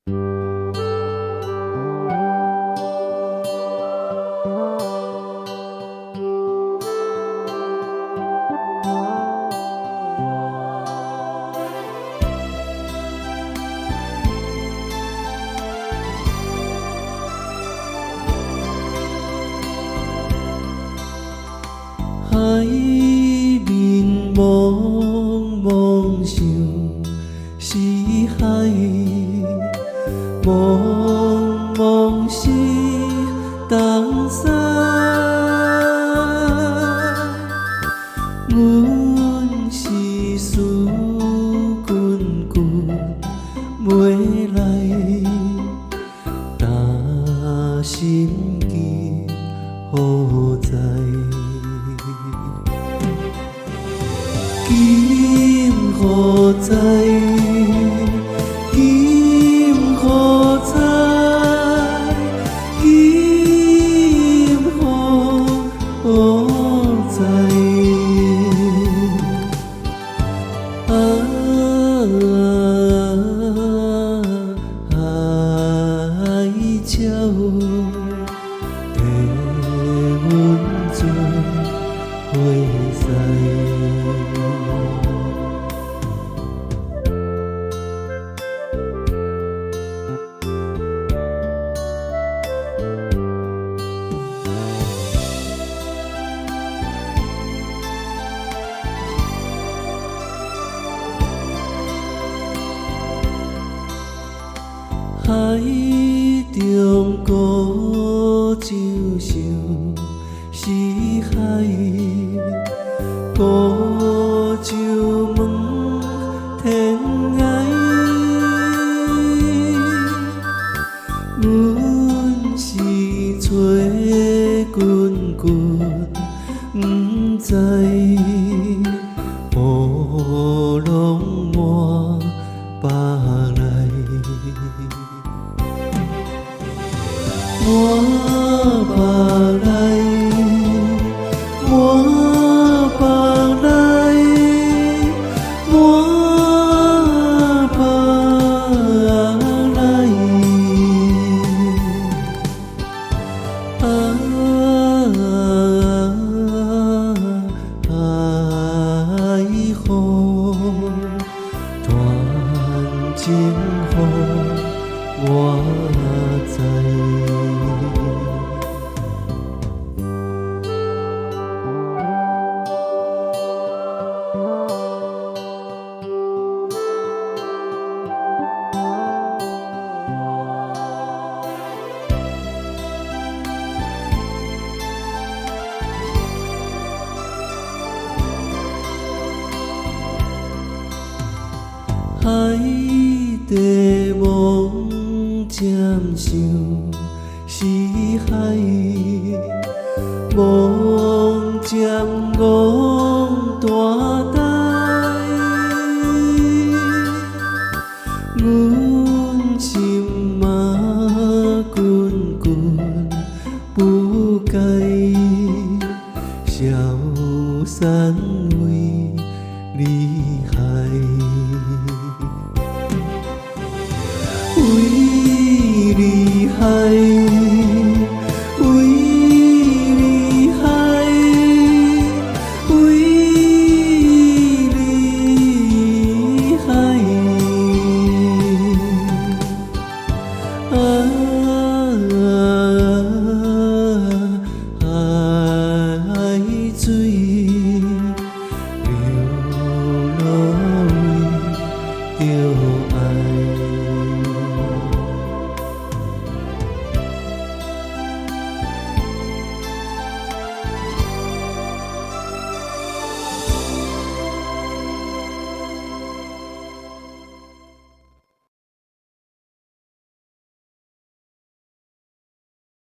海面茫茫想四海，茫茫是東西。阮是思滚滚袂來，擔心今何在？今何在？今何在？今何在？啊，海鸟缀阮做伙驶。海中孤舟想四海，孤舟望天涯。阮是找君君毋知，波浪满腹内。满腹内，满腹内，满腹内。啊，海雨传情予我知。海底望渐想四海，望渐戆大呆。阮心嘛滚滚不改，消散为你海。为你海，